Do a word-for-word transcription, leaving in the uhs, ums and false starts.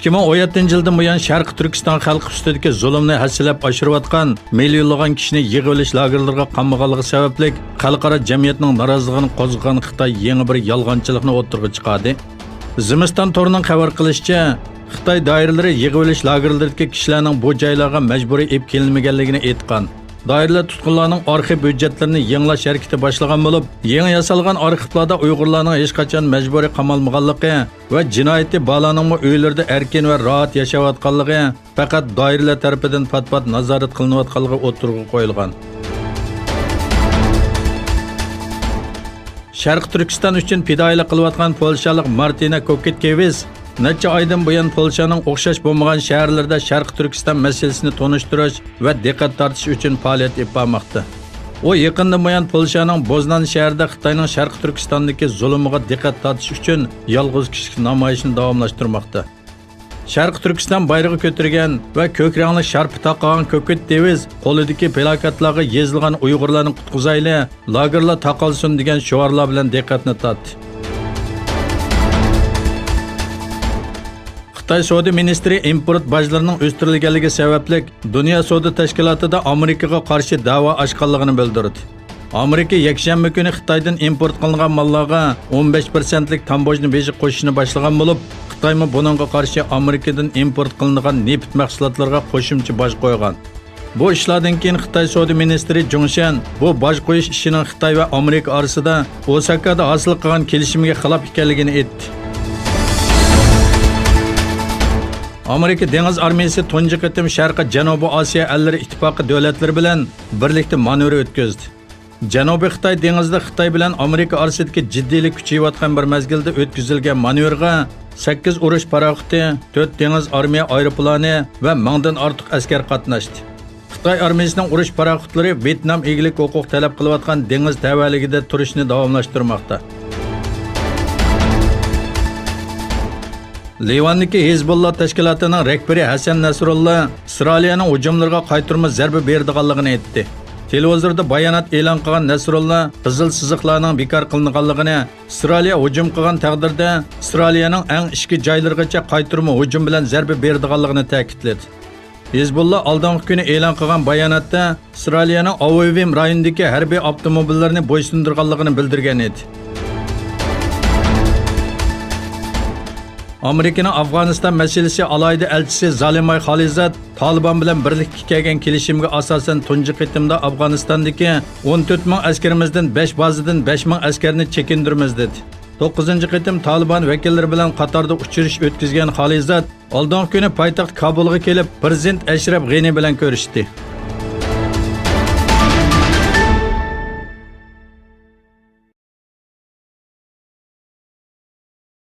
ئىككى مىڭ ئون يەتتىنچى يىلدىن بۇيان شەرقىي تۈركىستان خەلقى ئۈستىدىكى زۇلۇمنى ھەسسىلەپ ئاشۇرۇۋاتقان، مىليونلىغان كىشىنى يىغىۋېلىش لاگېرلىرىغا قامىغانلىقى سەۋەبلىك، خەلقئارا جەمئىيەتنىڭ نارازىلىقىنى قوزغىغان خىتاي يېڭى بىر يالغانچىلىقنى ئوتتۇرىغا چىقاردى. زىمىستان تورىنىڭ خەۋەر قىلىشىچە، خىتاي دائىرىلىرى يىغىۋېلىش لاگېرلىرىدىكى كىشىلەرنىڭ بۇ جايلارغا مەجبۇرىي ئېلىپ كېلىنمىگەنلىكىنى ئېيتقان. دائىرىلەر تۇتقۇنلارنىڭ ئارخىپ ھۆججەتلىرىنى يېڭىلاش ھەرىكىتى باشلىغان بولۇپ، يېڭى ياسالغان ئارخىپلاردا ئۇيغۇرلارنىڭ ھېچقاچان مەجبۇرىي قامالمىغانلىقى ۋە جىنايىتى بارلارنىڭمۇ ئۆيلىرىدە ئەركىن ۋە راھەت ياشاۋاتقانلىقى، پەقەت دائىرىلەر تەرىپىدىن پات-پات نازارەت قىلىنىۋاتقانلىقى ئوتتۇرىغا قويۇلغان. شەرقىي تۈركىستان ئۈچۈن پىدائىيلىق قىلىۋاتقان پولشالىق مارتىنا كوكىتكېۋىس نەچچە ئايدىن بۇيان پولشانىڭ ئوخشاش بولمىغان شەھەرلىرىدە شەرقىي تۈركىستان مەسىلىسىنى تونۇشتۇرۇش ۋە دىققەت تارتىش ئۈچۈن پائالىيەت ئېلىپ بارماقتا. ئۇ يېقىندىن بۇيان پولشانىڭ بوزنان شەھىرىدە خىتاينىڭ شەرقىي تۈركىستاندىكى زۇلۇمىغا دىققەت تارتىش ئۈچۈن يالغۇز كىشىلىك نامايىشىنى داۋاملاشتۇرماقتا. شەرقىي تۈركىستان بايرىقى كۆتۈرگەن ۋە كۆك رەڭلىك شارپا تاقىغان كوكىتكېۋىس قولىدىكى پىلاكاتلارغا يېزىلغان «ئۇيغۇرلارنى قۇتقۇزايلى، لاگېرلار تاقالسۇن» دېگەن شوئارلار بىلەن دىققەتنى تارتتى. خىتاي سودا مىنىستىرى ئىمپورت باجلىرىنىڭ ئۆستۈرۈلگەنلىكى سەۋەبلىك، دۇنيا سودا تەشكىلاتىدا ئامېرىكىغا قارشى دەۋا ئاچقانلىقىنى بىلدۈردى. ئامېرىكا يەكشەنبە كۈنى خىتايدىن ئىمپورت قىلىنغان ماللارغا ئون بەش پىرسەنتلىك تاموژنا بېجى قوشۇشنى باشلىغان بولۇپ، خىتايمۇ بۇنىڭغا قارشى ئامېرىكىدىن ئىمپورت قىلىنىدىغان نېفىت مەھسۇلاتلىرىغا قوشۇمچە باج قويغان. بۇ ئىشلاردىن كېيىن خىتاي سودا مىنىستىرى جۇڭ شيەن بۇ باج قويۇش ئىشىنىڭ خىتاي ۋە ئامېرىكا ئارىسىدا ئوساكادا ھاسىل قىلغان كېلىشىمگە خىلاپ ئىكەنلىكىنى ئېيتتى. ئامېرىكا دېڭىز ئارمىيىسى تۇنجى قېتىم شەرقىي جەنۇبىي ئاسىيا ئەللىرى ئىتتىپاقى دۆلەتلىرى بىلەن بىرلىكتە مانېۋىر ئۆتكۈزدى. جەنۇبىي خىتاي دېڭىزىدا خىتاي بىلەن ئامېرىكا ئارىسىدىكى جىددىيلىك كۈچىيىۋاتقان بىر مەزگىلدە ئۆتكۈزۈلگەن مانېۋىرغا سەككىز ئۇرۇش پاراخوتى، تۆت دېڭىز ئارمىيە ئايروپىلانى ۋە مىڭدىن ئارتۇق ئەسكەر قاتناشتى. خىتاي ئارمىيىسىنىڭ ئۇرۇش پاراخوتلىرى ۋيېتنام ئىگىلىك ھوقۇق تەلەپ قىلىۋاتقان دېڭىز تەۋەلىكىدە تۇرۇشنى داۋاملاشتۇرماقتا. لىۋاندىكى ھېزبوللا تەشكىلاتىنىڭ رەھبىرى ھەسەن نەسرۇللا ئىسرائىلىيەنىڭ ھۇجۇملىرىغا قايتۇرما زەربە بېرىدىغانلىقىنى ئېيتتى. تېلېۋىزوردا بايانات ئېلان قىلغان نەسرۇللا قىزىل سىزىقلارنىڭ بىكار قىلىنغانلىقىنى، ئىسرائىلىيە ھۇجۇم قىلغان تەقدىردە ئىسرائىلىيەنىڭ ئەڭ ئىچكى جايلىرىغىچە قايتۇرما ھۇجۇم بىلەن زەربە بېرىدىغانلىقىنى تەكىتلىدى. ھېزبوللا ئالدىنقى كۈنى ئېلان قىلغان باياناتتا ئىسرائىلىيەنىڭ ئاۋېۋىم رايونىدىكى ھەربىي ئاپتوموبىللىرىنى بويسۇندۇرغانلىقىنى بىلدۈرگەن ئىدى. ئامېرىكىنىڭ ئافغانىستان مەسىلىسى ئالاھىدە ئەلچىسى زالىماي خالىزاد تالىبان بىلەن بىرلىكتە كەلگەن كېلىشىمگە ئاساسەن تۇنجى قېتىمدا ئافغانىستاندىكى ئون تۆت مىڭ ئەسكىرىمىزدىن بەش بازىدىن بەش مىڭ ئەسكەرنى چېكىندۈرىمىز دېدى. توققۇزىنچى قېتىم تالىبان ۋەكىللىرى بىلەن قاتاردا ئۇچرىشىش ئۆتكۈزگەن خالىزاد ئالدىنقى كۈنى پايتەخت كابۇلغا كېلىپ، پىرېزىدېنت ئەشرەف غېنى بىلەن كۆرۈشتى.